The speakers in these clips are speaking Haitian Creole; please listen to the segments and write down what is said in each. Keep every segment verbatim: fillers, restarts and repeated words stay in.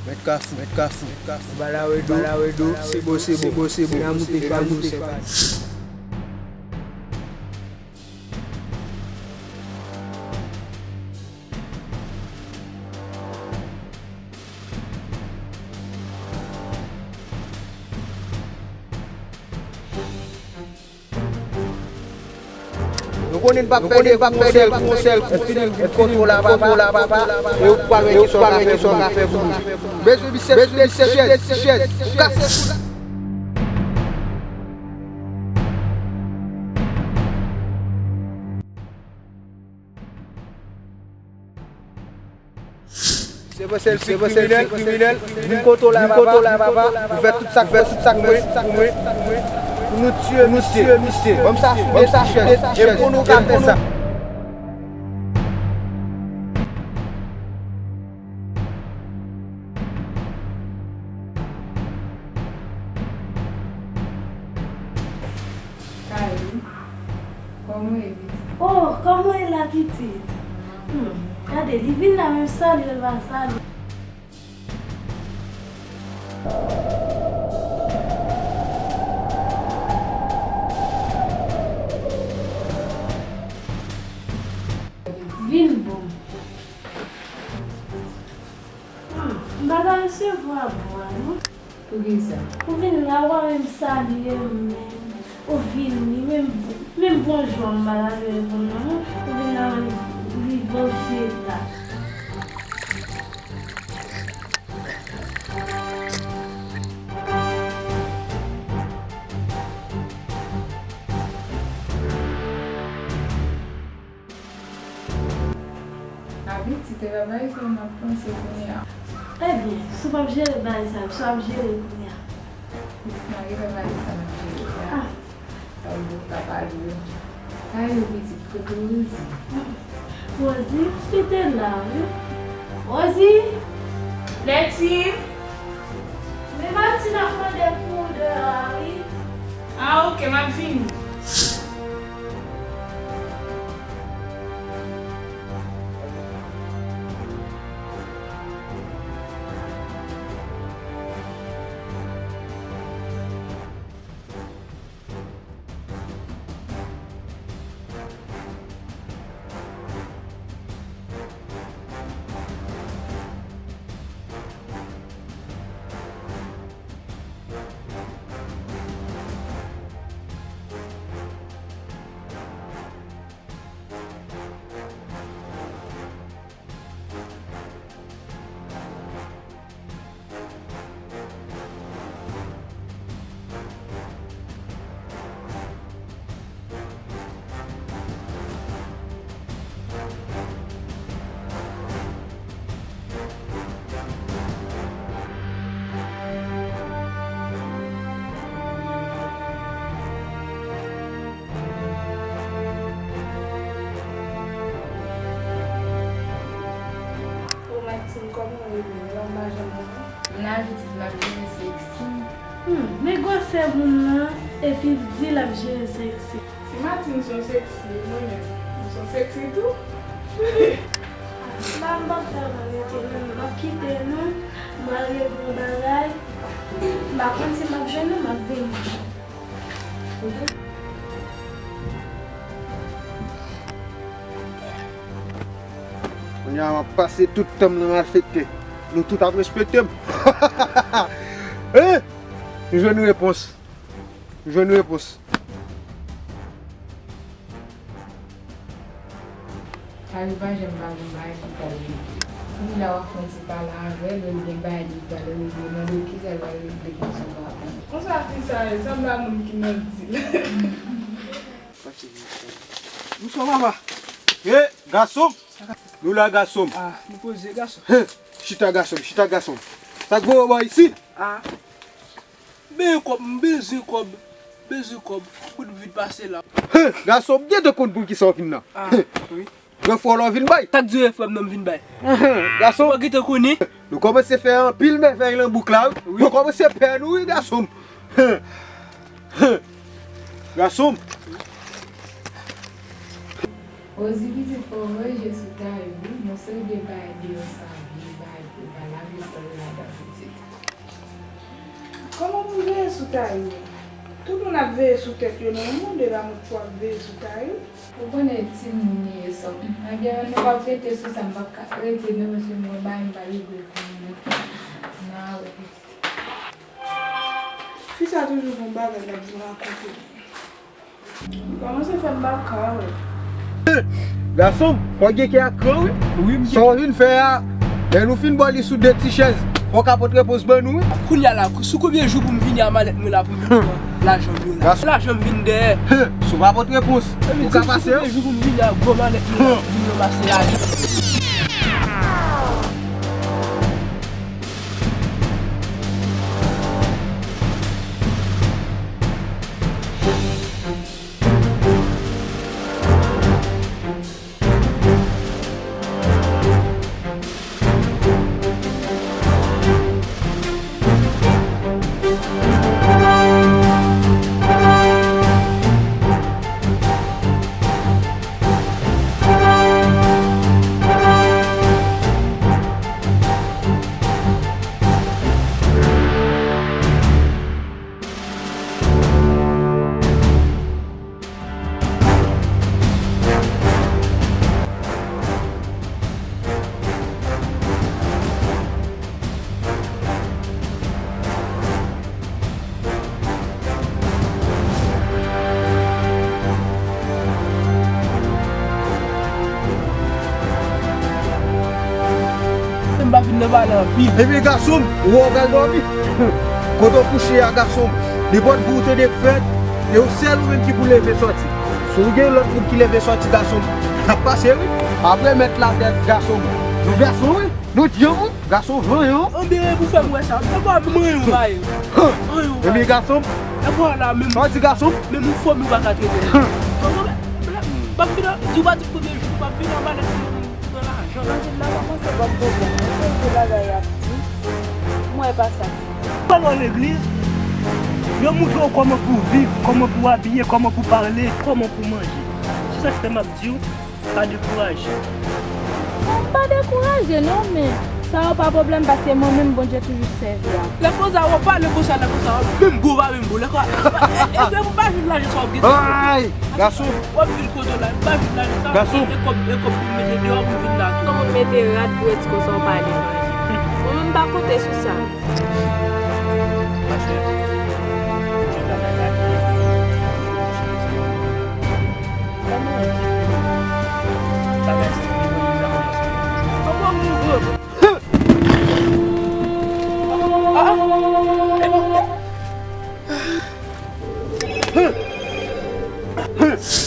Mèt Kafou, mèt Kafou, mèt Kafou. Balawedo, balawedo, sebo, sebo, sebo, sebo, sebo, sebo. Nou konnen n p ap fè de kou, yon sèl kou, yon sèl kou, fini, fini, kontwòl la, papa, la, papa, e ou pa wè kisa w ka fè pou nou. Bezwen bisèt, bezwen bisèt, chèz, chèz, kase kou. Se pa sèl ti kriminèl, kriminèl, vin kote w la, papa, pou fè tout sa k fè, tout sa k fè pou mwen, pou nou tiye misye, misye. Ban m sa sou de ti chèz, e pou nou ka fè sa. Kòman w ye, pitit? Oh, kòman w ye la, pitit? Hmm, gade, li vin la, menm salye l pa salye. Vin bon. Hmm, m pa ka resevwa bwa, non. Poukisa? Ou vin la, ou pa menm salye m menm. Ou vini, menm, menm bonjou a m pa ka reponn non. Ou vin la, li, li bon jeta. Abitid, e pa bagay sa m ap panse kounye a. Ebyen, si w p ap jere bagay sa yo, sa w ap jere kounye a? Pitit mwen, e pa bagay sa m ap jere a. Ah. Sa w ka pale yo. Ay, pitit, kote Rosie? Rosie, li te la, wi. Rosie! Leti! Men Martine ap mande pou ou deyò a, wi. Ah, ok, m ap vini. O Martine, kòman w ye menm? Ou pa janm anyen? M la pitit, m ap jere seksi. Hmm, men gwosè moun nan, epi l di l ap jere seksi. Si Martine se yon seksi, mwen menm, m se yon seksi tou. M pa, m p ap fè anyen, rete menm, m ap kite nou, m al regle yon bagay. M pa konn si m ap jwenn nou, m ap vini. Kounye a, m ap pase tout tan m nan malfektè. Nou tout ap respekte m. Hein? M jwenn repons. M jwenn repons. Kari pa janm pa gen bagay ki pral regle. Kounye la w ap fè yon ti pale avè l, lè l gen bagay li pral regle, mande w kisa l pral regle, konsa w pa konn. Konsa fi sa ye, sanble a moun ki nan dil. Bonswa papa. Hey, gason m! Nou la, gason m! Ah, nou poze, gason. Hey, chita, gason m, chita, gason m. Sa k voye w bò isit? Ah. Benyen kòb, m bezwen kòb. Bezwen kòb. Pou m vin pase la. He, gason, m gentan konn poukisa w vin la. Ah, wi. Refè w la w vin bay. Sa k di refè m nan m vin bay? Gason. Ou pa gentan konnen? Nou kòmanse fè anpil mèvèy lan bouk la, wi. Wi. Nou kòmanse pè nou, wi, gason. Gason. Rosie pitit, fò w ranje sou kay ou, wi. Yon seri de bagay deyò sa, vye bagay pou w pa lave san yo ladan. Kòman pou m veye sou Tayou? Tout moun ap veye sou tèt yo, nan yon mond la moun pou ap veye sou Tayou. Ou konnen timoun li ye, sè m. Ebyen, nou p ap rete sou sa, m p ap ka rete non, paske m gen bagay m pa regle pou mwen. Nan wout. Fi sa toujou gon bagay l ap di rakonte. Li kòmanse fè m baka, wi. Gason m, fò w gen kè ak kran, wi. Wi, m gen. Sa w vin fè a, lè nou fin ba w li sou de ti chèz, fò w ka pot repons ban nou, wi. Kounye a la, sou konbyen jou pou m vini a malèt mwen la pou m vin pran lajan m yo la? Gason. Lajan m vin dèyè. Si w pa pot repons, ou ka pase. Sou konbyen jou pou m vini a gwo malèt mwen la pou m vin ranmase lajan? M pa fin nan pale anpil. Ebyen, gason m, ou wè w pral dòmi. Kote w kouche a, gason m, nenpòt bri w tande k fèt, e ou sèl ou menm ki pou leve sòti. Si w gen lòt moun ki leve sòti, gason m, n ap pase, wi. Apre mèt latè, gason m. Nou gason, wi. Nou djanm, wi. Gason vanyan. Anben, pou fè m wè sa, m poko ap manyen w, maye. Manyen w, maye. Ebyen, gason m. E vwala, menm. Sa w di, gason m? Menm yon fòm ou pa ka trete m. M ap vin, di w pa di premye jou, m ap vin anba nèg pou pran lajan. Nan vil la pa panse banm pwoblèm. Mwen se vye bagay y ap di. M wè pa sa. Ou al nan legliz, yo moutre w kòman pou w viv, kòman pou w abiye, kòman pou w pale, kòman pou w manje. Se sa k fè m ap di w, pa dekouraje. Bon, m pa dekouraje non, men sa yo pa pwoblèm paske mwen menm Bondye toujou sèvi a. Lè koze a w ap pale konsa, lè koze a w ap menm bon, pa menm bon. Lè koze a, e, e, e, m pa jwenn lajan sa w ap gen. Ay, gason. W ap vin kote w la, m pa jwenn lajan sa, gason. E kòb, e kòb pou m mete deyò pou m vin la tou. Kòm ou mete rad pou yo di konsa w pa ale manje. Mwen menm m pa konte sou sa.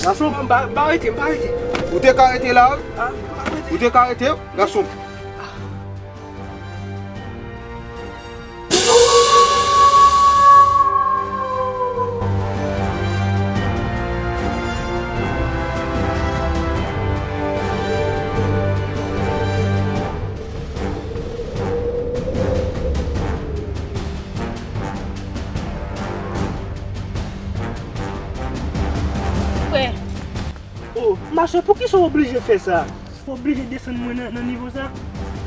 Gason. M pa, m pa rete, m pa rete. Ou te ka rete la, wi. Ou te ka rete, gason. Frè. Oh, machè, poukisa w oblije fè sa? W oblije desann mwen nan, nan nivo sa?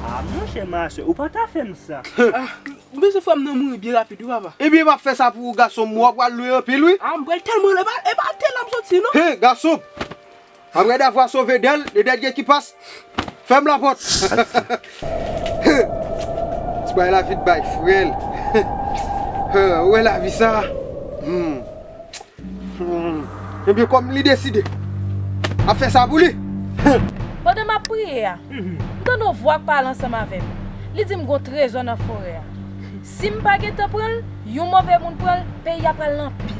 Ah, monchè, machè, ou pa ta fè m sa. Ah, m panse frè m nan mouri byen rapid, wi, papa. Ebyen, m ap fè sa pou ou, gason m, w ap pral lwen anpil, wi. Ah, m pral tèlman lwen, e pa, e pa atè la m soti, non. Hey, gason m. Apre davwa sove dèl, de dèl gen ki pas, fèm lapòt. Ti bay la vit bay frè l. Ou wè lavi sa? Hmm. Hmm. Ebyen, kòm li deside, ap fè sa pou li. Pandan m ap priye a, m tande yon vwa k pale ansanm avè m. Li di m gon trezò nan forè a. Si m pa gentan pran l, yon move moun pran l, peyi a pral nan anpil